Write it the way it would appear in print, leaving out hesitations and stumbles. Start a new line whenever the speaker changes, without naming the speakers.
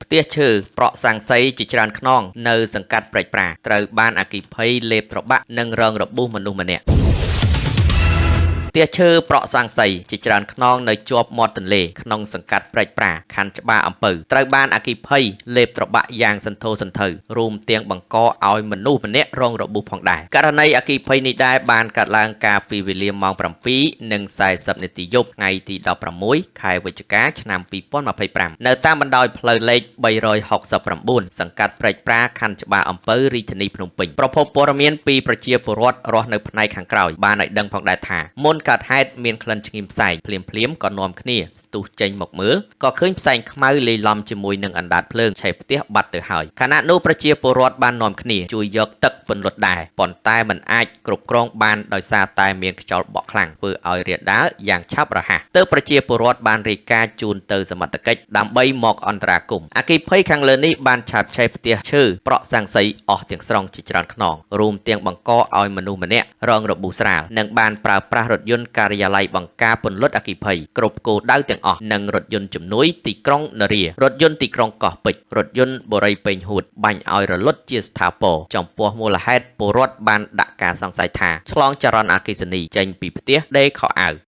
ផ្ទះឈើប្រក់ស័ង្កសីជាច្រើនខ្នងនៅសង្កាត់ព្រែកប្រាត្រូវបានអគ្គិភ័យលេបត្របាក់និងរងរបួសមនុស្សម្នាក់ ផ្ទះឈើប្រក់ស័ង្កសីជាច្រើនខ្នងនៅជាប់មាត់ទន្លេក្នុងសង្កាត់ព្រែកប្រាខណ្ឌច្បារអំពៅត្រូវបានអគ្គិភ័យលេបត្របាក់យ៉ាងសន្ធោសន្ធៅរួមទាំងបង្កឲ្យមនុស្សម្នាក់រងរបួសផងដែរករណីអគ្គិភ័យនេះដែរបានកើតឡើងកាលពីវេលាម៉ោង7:40នាទីយប់ថ្ងៃទី16ខែវិច្ឆិកាឆ្នាំ2025នៅតាមបណ្ដោយផ្លូវលេខ369សង្កាត់ព្រែកប្រាខណ្ឌច្បារអំពៅរាជធានីភ្នំពេញប្រភពព័ត៌មានពីប្រជាពលរដ្ឋរស់នៅផ្នែកខាងក្រោយបានឲ្យដឹងផងដែរថាមុនកើតហេតុមានក្លិនឈ្ងីមផ្សែងភ្លាមភ្លាមៗក៏នាំគ្នាស្ទុះចេញមកមើលក៏ឃើញផ្សែងខ្មៅលាយឡំជាមួយនឹងអណ្ដាតភ្លើងឆេះផ្ទះបាត់ទៅហើយខណៈនោះប្រជាពលរដ្ឋបាននាំគ្នាជួយយកទឹកពន្លត់ដែរប៉ុន្តែมันអាចគ្រប់គ្រងបានដោយសារតែមានខ្យល់បក់ខ្លាំងធ្វើឲ្យរាលដាលយ៉ាងឆាប់រហ័សទើបប្រជាពលរដ្ឋបានរាយការណ៍ជូនទៅសមត្ថកិច្ចដើម្បីមកអន្តរាគមន៍អគ្គិភ័យខាងលើនេះបានឆាបឆេះផ្ទះឈើប្រក់ស័ង្កសីអស់ទាំងស្រុងជាច្រើនខ្នងរួមទាំងបង្កឲ្យមនុស្សម្នាក់រងរបួសស្រាលនិងបានប្រើប្រាស់រថយន្តការិយាល័យបង្ការពន្លត់អគ្គិភ័យគ្រប់គោលដៅទាំងអស់និងរថយន្តជំនួយទីក្រុងនរារថយន្តទីក្រុងកោះពេជ្ររថយន្តបូរីពេញហួតបាញ់ឲ្យរលត់ជាស្ថាពរចំពោះមូលហេតុពលរដ្ឋបានដាក់ការសង្ស័យថាឆ្លងចរន្តអគ្គិសនីចេញពីផ្ទះដេរខោអាវ